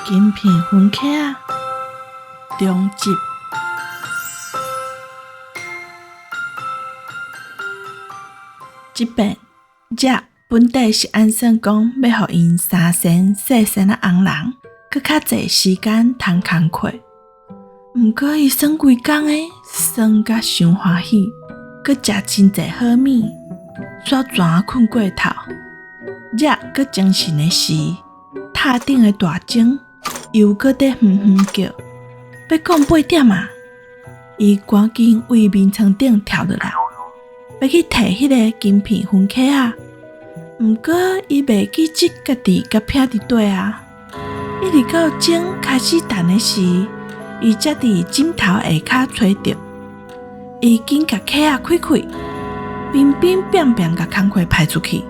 金片薰客仔中集。這遍遮本底是按算講欲予𪜶三仙細仙仔翁人閣較濟時間通工課，毋過伊耍規工的，耍甲傷歡喜，閣食真濟好物，煞全睏過頭。遮閣精神的時，塔頂的大鐘又閣佇哼哼叫，欲講八點啊！伊趕緊為眠床頂跳落來，欲去提彼个金片薰客仔。毋過伊袂記得家己共撇佇佗啊！一直到鐘開始彈的時，伊才佇枕頭下跤揣著。伊緊共客仔開開，乒乒乓乓共工課排出去。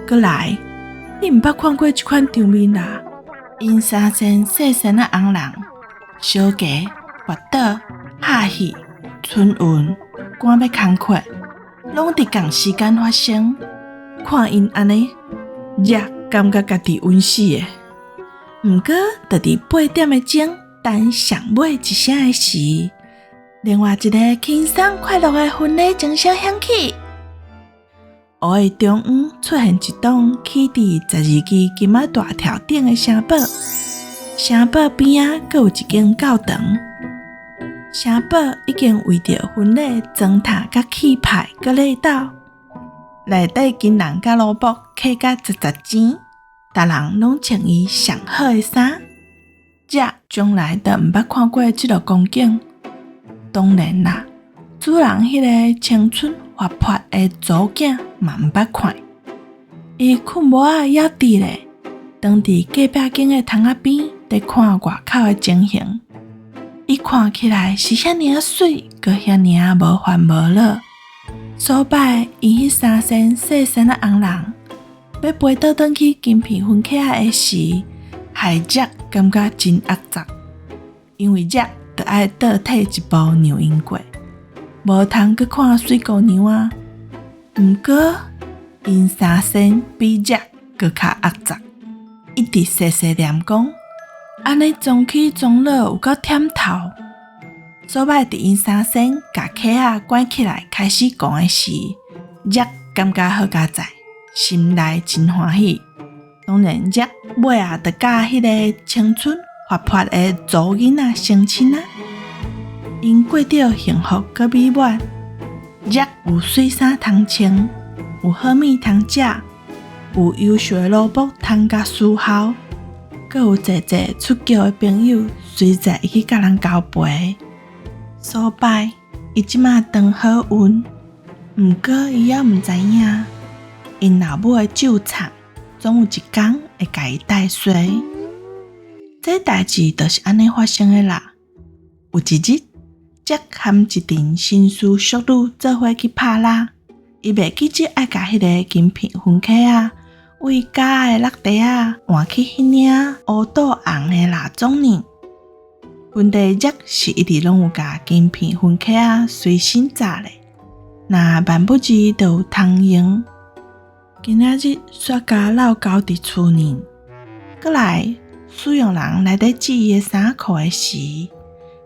閣來，你毋捌看過這款場面啦！𪜶三仙細仙仔翁人，相加、跋倒、拍戲、春運、趕欲工課，攏佇仝時間發生。看𪜶按呢，也感覺家己穩死的。毋過，就佇八點的鐘彈上尾一聲的時，另外一個輕鬆快樂的婚禮鐘聲響起。湖的中央出現一棟起佇十二支金仔大柱頂的城堡，城堡邊仔閣有一間教堂。城堡已經為著婚禮裝塔佮氣派佮禮斗，內底金人佮蘿蔔磕甲雜雜錢，逐人攏穿伊上好的衫。這從來都毋捌看過這落光景。當然啦，主人彼个青春活潑的查某囝嘛毋捌看。伊睏帽仔猶佇咧，當佇隔壁間的窗仔邊佇看外口的情形。伊看起來是遐爾仔媠，閣遐爾仔無煩無惱。所擺𪜶彼三仙細仙仔翁人，欲飛倒轉去金片薰客仔的時，害遮感覺真壓榨，因為遮著愛倒退一步讓𪜶過，無通閣看媠姑娘啊。毋過𪜶三仙比遮閣較壓榨，一直細細念講，按呢裝起裝落有夠忝頭。所擺佇𪜶三仙共客仔關起來開始講的時，遮感覺好佳哉，心內真歡喜。當然，遮尾仔就佮彼个青春活潑的查某囡仔成親啊！𪜶過著幸福閣美滿，遮有媠衫通穿，有好物通食，有優秀的蘿蔔通共伺候，閣有濟濟出國的朋友隨載伊去佮人交陪。所擺，伊這馬當好運，毋過伊猶毋知影，𪜶老母的咒詛總有一工會共伊帶衰。這代誌就是按呢發生的啦。有一日，才和一陣紳士淑女做伙去拍獵，伊袂記得愛共彼个金片薰客仔為家的落地仔換去彼領烏肚紅的臘種呢。問題則是一直攏有共金片薰客仔隨身紮咧，若萬不二就有通用。今仔日煞共落交佇厝呢，閣來使用人來咧折伊的衫褲的時，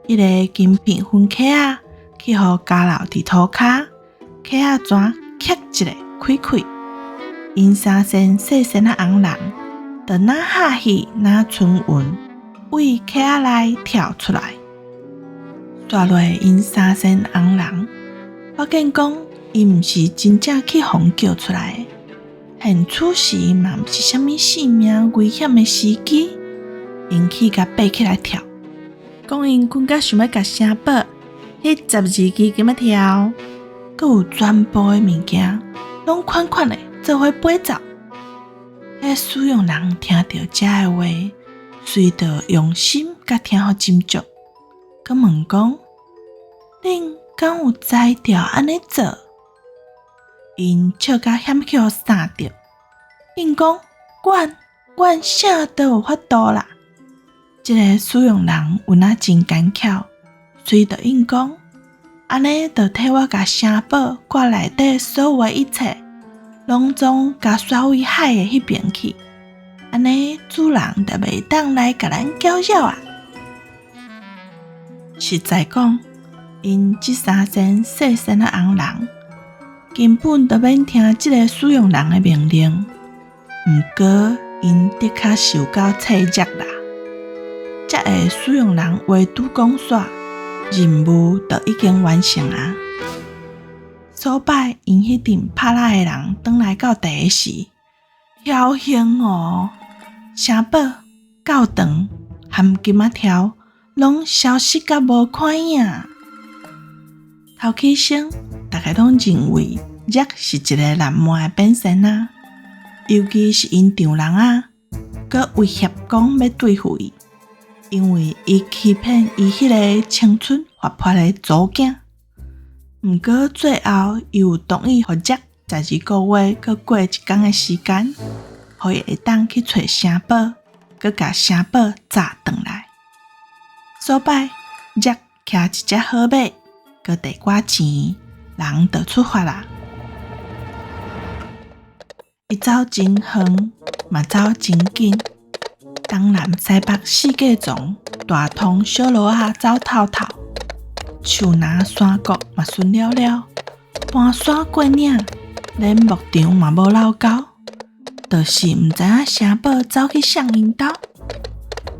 彼个金片薰客仔去予交留佇塗跤，客仔全咔一下開開，𪜶三仙細仙仔翁人，就若拍戲若春運，為客仔內跳出來。煞落𪜶三仙翁人，發現講伊毋是真正去予人叫出來的。現此時嘛毋是啥物性命危險的時機，𪜶去共爬起來跳，講𪜶睏甲想欲共城堡彼十二支金仔柱，閣有全部的物件，攏款款的做伙飛走。彼使用人聽著這的話，隨著用心共聽予斟酌，閣問講：恁敢有才調按呢做？𪜶笑甲險去予捎著，應講：阮阮啥都有法度啦！這个使用人有若真奸巧，隨著應講：按呢就替我共城堡掛內底所有的一切，攏總共徙位海的彼邊去。按呢主人就袂當來共咱攪擾啊。實在講，𪜶這三仙四仙仔尪人，根本就免聽這个使用人的命令。毋過，𪜶的確受夠掣責啦，才會使用人話拄講煞，任務就已經完成啊。所擺𪜶彼陣拍獵的人轉來到地時，僥倖哦，城堡、教堂含金仔柱攏消失甲無看影。頭起先，大家攏認為這是一个懶惰的變仙仔，尤其是𪜶丈人仔，閣威脅講欲對付伊，因為伊欺騙伊彼个青春活潑的查某囝。毋過最後，伊有同意予這12個月閣過一工的時間，予伊會當去揣城堡，閣共城堡炸轉來。所擺，這騎一隻好馬，閣提寡錢，人就出發啦。伊走真遠，嘛走真緊，東南西北四界傱，大通小路仔走透透，樹林山谷嘛巡了了，盤山過嶺，連牧場嘛無漏到，就是毋知影城堡走去啥𪜶兜。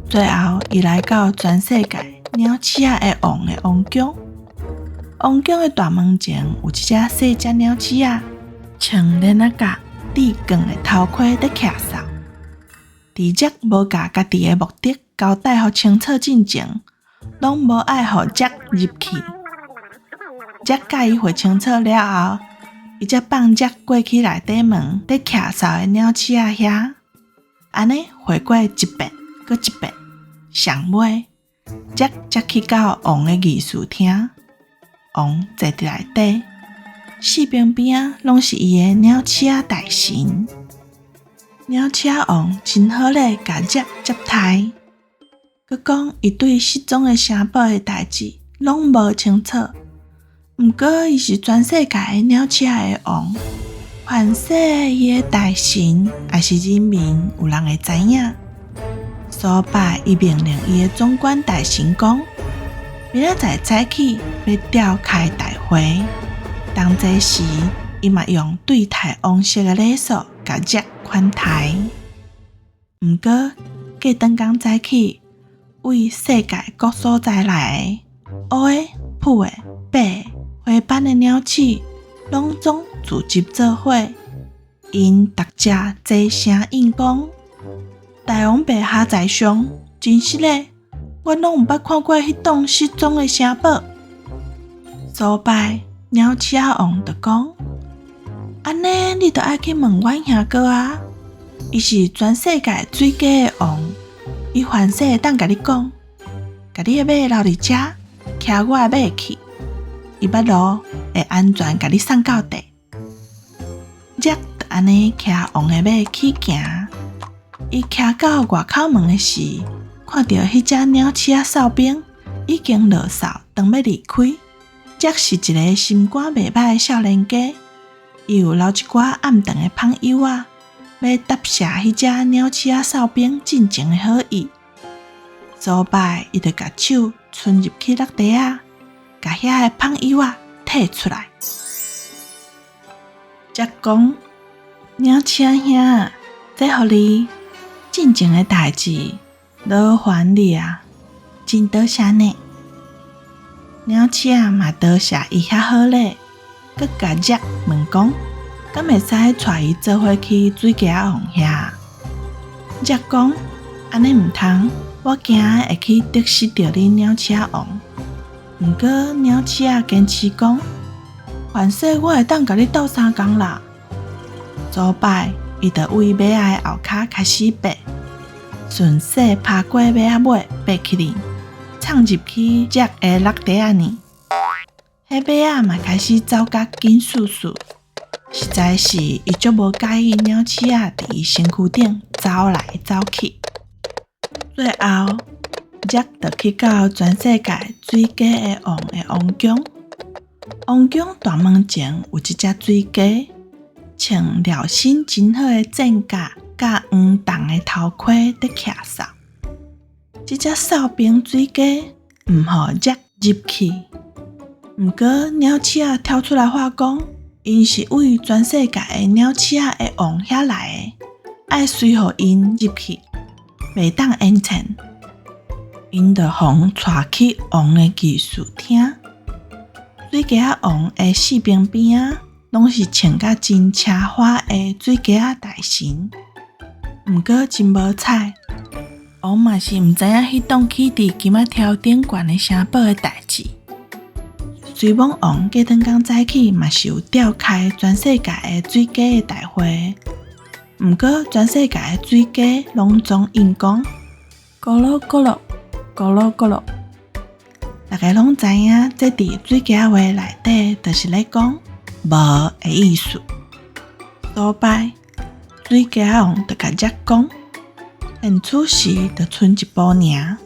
最後，伊來到全世界鳥鼠仔的王的王宮，王宮的大門前有一隻細隻鳥鼠仔，穿鏈仔甲戴鋼的頭盔佇徛哨。佇這無共家己的目的交代予清楚進前，攏無愛予這入去。這共伊話清楚了後，伊才放這過去內底門佇徛哨的鳥鼠仔遐，按呢回過一遍閣一遍，上尾這才去到王的議事廳。王坐佇內底，四邊邊仔攏是伊的鳥鼠仔大臣。鳥鼠仔王真好禮，共這接待。閣講伊對失蹤的城堡的代誌攏無清楚，毋過伊是全世界的鳥鼠仔的王，凡勢伊的大臣抑是人民有人會知影。所擺伊命令伊的總管大臣講，明仔載早起欲召開大會，同齊時伊嘛用對待王室的禮數共這款待。毋過過轉工早起，為世界各所在來的烏的、殕的、白的、花斑的鳥鼠，攏總聚集做伙，𪜶逐隻齊聲應講：大王陛下在上，真實的，阮攏毋捌看過彼棟失蹤的城堡。所擺鳥鼠仔王就講：按呢，你著愛去問阮兄哥啊，伊是全世界水雞的王，伊凡勢會當共你講，共你的馬留佇遮，騎我的馬去，伊捌路會安全共你送到地。這就按呢騎王的馬去行，伊騎到外口門的時，看著彼隻鳥鼠仔哨兵已經落哨，當欲離開。這是一个心肝袂䆀的少年家，伊有留一寡暗藏的芳藥仔，欲答謝彼隻鳥鼠仔哨兵進前的好意。所擺，伊就共手伸入去落袋仔，共遐个芳藥仔提出來。才講，鳥鼠仔兄，這予你進前的代誌，勞煩你啊，真多謝呢。鳥鼠仔嘛多謝伊遐好禮，閣共這問講，敢會使帶伊做伙去水雞仔王遐？這講，按呢毋通，我驚會去得失著恁鳥鼠仔王。毋過鳥鼠仔堅持講，凡勢我會當共你鬥相共啦。所擺，伊就對馬仔的後跤開始爬，順勢爬過馬仔尾，爬起來，衝入去這个落袋仔呢。彼馬仔嘛開始走甲緊簌簌，實在是伊足無佮意鳥鼠仔佇伊身軀頂走來走去。最後，這就去到全世界水雞的王的王宮。王宮大門前有一隻水雞，穿廖身真好的戰甲，佮佮黃銅的頭盔佇徛哨。這隻哨兵水雞毋予隻入去。毋過鳥鼠仔跳出來話講，𪜶是為全世界的鳥鼠仔的王遐來的，愛隨予𪜶入去，袂當延遲。𪜶就予𪜶帶去王的議事廳。水雞仔王的四邊邊仔，攏是穿甲真奢華的水雞仔大臣。毋過真無彩，王嘛是毋知影彼棟起佇金仔柱頂懸的城堡的代誌。雖罔王隔轉工早起嘛是有召開全世界的水雞的大會，毋過全世界的水雞攏總應講，咕嚕咕嚕，咕嚕咕嚕。大家攏知影，這佇水雞仔話內底，就是咧講無的意思。所擺水雞仔王就共隻講，現此時就賰一步爾，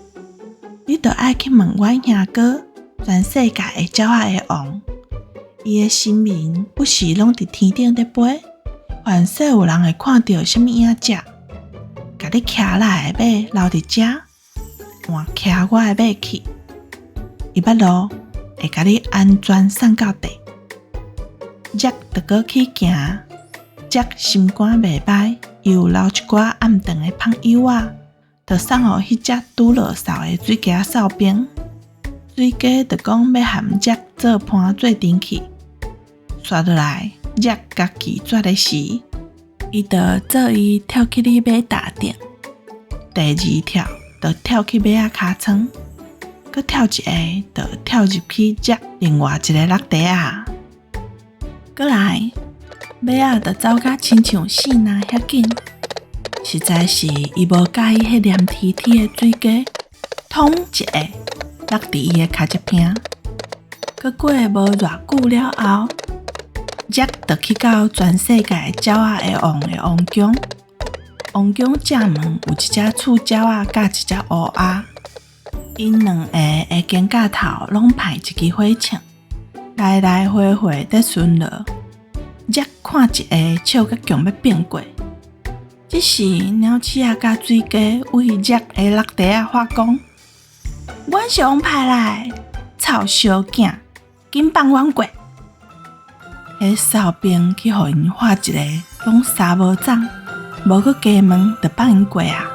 你著愛去問阮兄哥，全世界的鳥仔的王，伊的神明不時攏佇天頂咧飛，凡勢有人會看著啥物影隻，共你騎來的馬留佇遮，換騎我的馬去。伊捌路會共你安全送到地。隻就閣去行，隻心肝袂歹，又留一寡暗頓的芳藥仔，就送予彼隻拄落哨的水雞仔哨兵。水雞就講欲和隻做伴做陣去。煞落來，隻共拒絕的時，伊就做伊跳去你馬踏頂。第二跳就跳去馬仔尻川。閣跳一下，就跳入去隻另外一个落地仔。閣來，馬仔就走甲親像死若遐緊，實在是伊無佮意彼黏貼貼的水雞，通一下落佇伊的跤脊坪。閣過無偌久了後，隻就去到全世界鳥仔的王的王宮。王宮正門有一隻厝鳥仔佮一隻烏鴉。𪜶兩個的肩胛頭攏歹一支火槍，來來回回佇巡邏。隻看一下，笑甲強欲變過。這時，鳥鼠仔佮水雞對隻的落地仔話講：阮是王派來，臭小囝，緊放阮過！彼哨兵去予𪜶喝一下，攏三無掌，無閣加問，就放𪜶過啊！